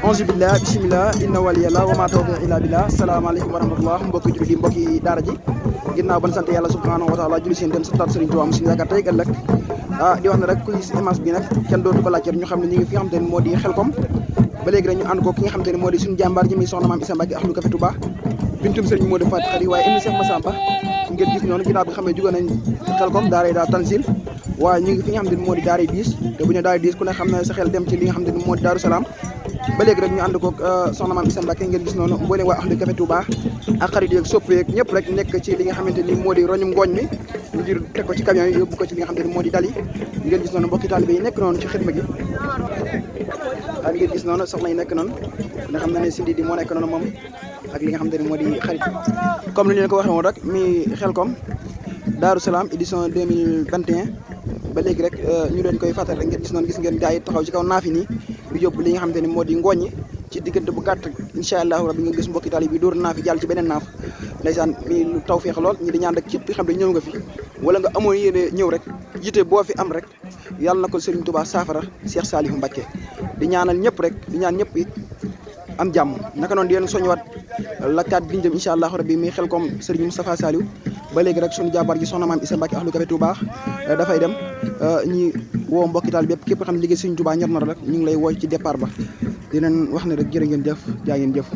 onze billah bismillah inna waliyallah wa ma tawfiq illa billah salaamaaleykum wa rahmatullah mbokki jullit yi mbokki daara ji ginnaaw ban sant yàlla subhanahu wa taala julli seen dem santaat Sëriñ Tuubaa suñu yaakaar tey ëllëg di wax ne rek ku gis image bi nag kenn dootu ko laajte ñu xam ne ñu ngi fi nga xam te ne moo di Xelkom ba léegi rek ñu ànd ko ki nga xam te ne moo di suñu jàmbaar ji muy soxna maam Issa Mbacke Ahlu Café Touba bintum Sëriñ Modou Faty Khary waaye indi Cheikh Massamba ngeen gis noonu ginnaaw bi nga xam ne jóge nañ Xelkom daara daa Tanzil waaye ñu ngi fi nga xam te ne moo di daara 10 te bu ñu daara 10 ku ne xam ne sa xel dem ci li nga xam te ne moo di Daaru Salaam ba léegi rek ñu ànd koog soxna maam Issa Mbacke ngeen gis noonu mboolem waa Ahlu Café Touba ak xarit yeeg sopp yeeg ñëpp rek nekk ci li nga xamante ni moo di roñum ngooñ mi ngir teg ko ci camion yi yóbbu ko ci li nga xamante ni moo di dali ngeen gis noonu mbokki taalibe yi nekk noonu ci xidma gi ak ngeen gis noonu soxna yi nekk noonu nga xam ne Sindi di moo nekk noonu moom ak li nga xamante ni moo di xarit comme ni ñu leen ko waxee woon rek mi Xelkom Daaru Salaam édition 2021 ba léegi rek ñu leen koy fàttali rek ngeen gis noonu gis ngeen gars yi taxaw ci kaw naafi nii di yóbbu li nga xamante ni moo di ngooñ ci diggante bu gàtt incha allahu rabbi nga gis mbokki taalibe bi dóor naafi jàll ci beneen naaf ndeysaan mi lu taw feex lool ñi di ñaan rek ci xam ne ñëw nga fi wala nga amoon yéene ñëw rek yite boo fi am rek yàlla na ko Serigne Touba saafara Cheikh Saliou Mbacke di ñaanal ñëpp rek di ñaan ñëpp it am jàmm naka noonu di leen soññiwaat lakkaat bi ñu jëm incha allahu rabbi mi Xelkom Serigne Moustapha Saliou ba léegi rek suñu jàmbaar ji soxna maam Issa Mbacke Ahlu Café Touba dafay dem ñi woo mbokki taal bépp képp xam ne liggéey Serigne Touba ñor na rek ñu ngi lay woo ci départ ba di leen wax ne rek jërë ngeen jëf jaa ngeen jëf